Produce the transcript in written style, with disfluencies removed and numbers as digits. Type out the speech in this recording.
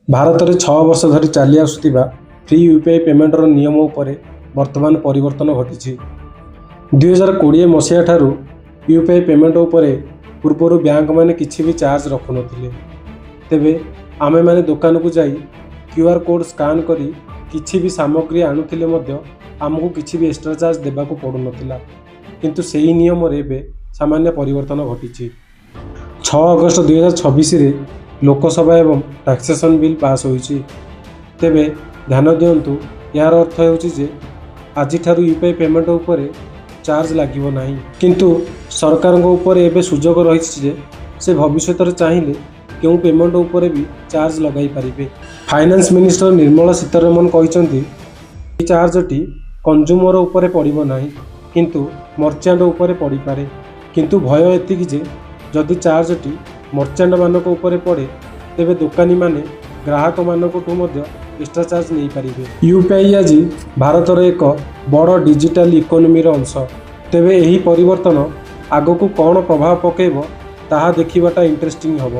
ଭାରତରେ 6 ବର୍ଷ ଧରି ଚାଲି ଆସୁଥିବା ଫ୍ରି ୟୁପିଆଇ ପେମେଣ୍ଟର ନିୟମ ଉପରେ ବର୍ତ୍ତମାନ ପରିବର୍ତ୍ତନ ଘଟିଛି। 2020 ମସିହା ଠାରୁ ୟୁପିଆଇ ପେମେଣ୍ଟ ଉପରେ ପୂର୍ବରୁ ବ୍ୟାଙ୍କମାନେ କିଛି ବି ଚାର୍ଜ ରଖୁନଥିଲେ। ତେବେ ଆମେମାନେ ଦୋକାନକୁ ଯାଇ କ୍ୟୁଆର୍ କୋଡ଼୍ ସ୍କାନ୍ କରି କିଛି ବି ସାମଗ୍ରୀ ଆଣୁଥିଲେ ମଧ୍ୟ ଆମକୁ କିଛି ବି ଏକ୍ସଟ୍ରା ଚାର୍ଜ ଦେବାକୁ ପଡ଼ୁନଥିଲା। କିନ୍ତୁ ସେହି ନିୟମରେ ଏବେ ସାମାନ୍ୟ ପରିବର୍ତ୍ତନ ଘଟିଛି। 6 ଅଗଷ୍ଟ 2026ରେ ଲୋକସଭା ଏବଂ ଟାକ୍ସେସନ୍ ବିଲ୍ ପାସ୍ ହୋଇଛି। ତେବେ ଧ୍ୟାନ ଦିଅନ୍ତୁ, ଏହାର ଅର୍ଥ ହେଉଛି ଯେ ଆଜିଠାରୁ ୟୁପିଆଇ ପେମେଣ୍ଟ ଉପରେ ଚାର୍ଜ ଲାଗିବ ନାହିଁ। କିନ୍ତୁ ସରକାରଙ୍କ ଉପରେ ଏବେ ସୁଯୋଗ ରହିଛି ଯେ ସେ ଭବିଷ୍ୟତରେ ଚାହିଁଲେ କେଉଁ ପେମେଣ୍ଟ ଉପରେ ବି ଚାର୍ଜ ଲଗାଇ ପାରିବେ। ଫାଇନାନ୍ସ ମିନିଷ୍ଟର ନିର୍ମଳା ସୀତାରମଣ କହିଛନ୍ତି, ଏହି ଚାର୍ଜଟି କଞ୍ଜୁମର ଉପରେ ପଡ଼ିବ ନାହିଁ, କିନ୍ତୁ ମର୍ଚାଣ୍ଟ ଉପରେ ପଡ଼ିପାରେ। କିନ୍ତୁ ଭୟ ଏତିକି ଯେ ଯଦି ଚାର୍ଜଟି ମର୍ଚାଣ୍ଟମାନଙ୍କ ଉପରେ ପଡ଼େ, ତେବେ ଦୋକାନୀମାନେ ଗ୍ରାହକମାନଙ୍କଠୁ ମଧ୍ୟ ଏକ୍ସଟ୍ରା ଚାର୍ଜ ନେଇପାରିବେ। ୟୁପିଆଇ ଆଜି ଭାରତର ଏକ ବଡ଼ ଡିଜିଟାଲ ଇକୋନୋମିର ଅଂଶ। ତେବେ ଏହି ପରିବର୍ତ୍ତନ ଆଗକୁ କ'ଣ ପ୍ରଭାବ ପକାଇବ, ତାହା ଦେଖିବାଟା ଇଣ୍ଟରେଷ୍ଟିଂ ହେବ।